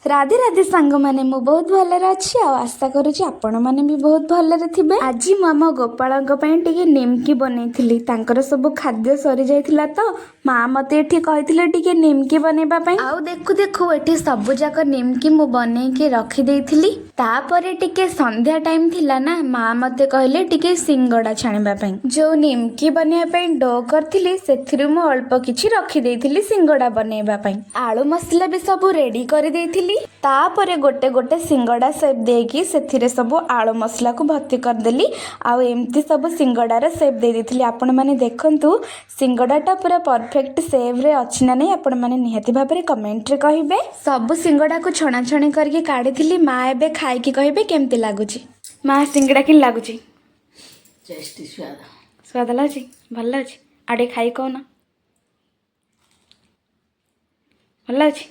ରାଧେ ରାଧେ ସାଙ୍ଗମାନେ, ମୁଁ ବହୁତ ଭଲରେ ଅଛି ଆଉ ଆଶା କରୁଛି ଆପଣମାନେ ବି ବହୁତ ଭଲରେ ଥିବେ। ଆଜି ମୁଁ ଆମ ଗୋପାଳଙ୍କ ପାଇଁ ଟିକେ ନିମକି ବନେଇଥିଲି। ତାଙ୍କର ସବୁ ଖାଦ୍ୟ ସରିଯାଇଥିଲା ତ ମା ମୋତେ ଏଠି କହିଥିଲେ ଟିକେ ନିମକି ବନେଇବା ପାଇଁ। ଆଉ ଦେଖୁ ଦେଖୁ ଏଠି ସବୁ ଯାକ ନିମକି ମୁଁ ବନେଇକି ରଖିଦେଇଥିଲି। ତାପରେ ଟିକେ ସନ୍ଧ୍ୟା ଟାଇମ୍ ଥିଲା ନା, ମା ମୋତେ କହିଲେ ଟିକେ ସିଙ୍ଗଡ଼ା ଛାଣିବା ପାଇଁ। ଯୋଉ ନିମକି ବନେଇବା ପାଇଁ do କରିଥିଲି, ସେଥିରୁ ମୁଁ ଅଳ୍ପ କିଛି ରଖିଦେଇଥିଲି ସିଙ୍ଗଡ଼ା ବନେଇବା ପାଇଁ। ଆଳୁ ମସଲା ବି ସବୁ ରେଡି କରିଦେଇଥିଲି। ତାପରେ ଗୋଟେ ଗୋଟେ ସିଙ୍ଗଡ଼ା ସେପ୍ ଦେଇକି ସେଥିରେ ସବୁ ଆଳୁ ମସଲାକୁ ଭର୍ତ୍ତି କରିଦେଲି ଆଉ ଏମିତି ସବୁ ସିଙ୍ଗଡ଼ାର ସେପ୍ ଦେଇ ଦେଇଥିଲି। ଆପଣମାନେ ଦେଖନ୍ତୁ, ସିଙ୍ଗଡ଼ାଟା ପୁରା ପରଫେକ୍ଟ ସେପ୍ରେ ଅଛି ନା ନାହିଁ। ଆପଣମାନେ ନିହାତି ଭାବରେ କମେଣ୍ଟରେ କହିବେ। ସବୁ ସିଙ୍ଗଡ଼ାକୁ ଛଣାଛଣି କରିକି କାଢ଼ିଥିଲି। ମା ଏବେ ଖାଇକି କହିବେ କେମିତି ଲାଗୁଛି। ମା, ସିଙ୍ଗଡ଼ା କେମିତି ଲାଗୁଛି? ଟେଷ୍ଟି, ସ୍ୱାଦ। ସ୍ୱାଦ ଲାଗୁଛି? ଭଲ ଲାଗୁଛି? ଆଉ ଟିକେ ଖାଇ କହୁନ, ଭଲ ଲାଗୁଛି?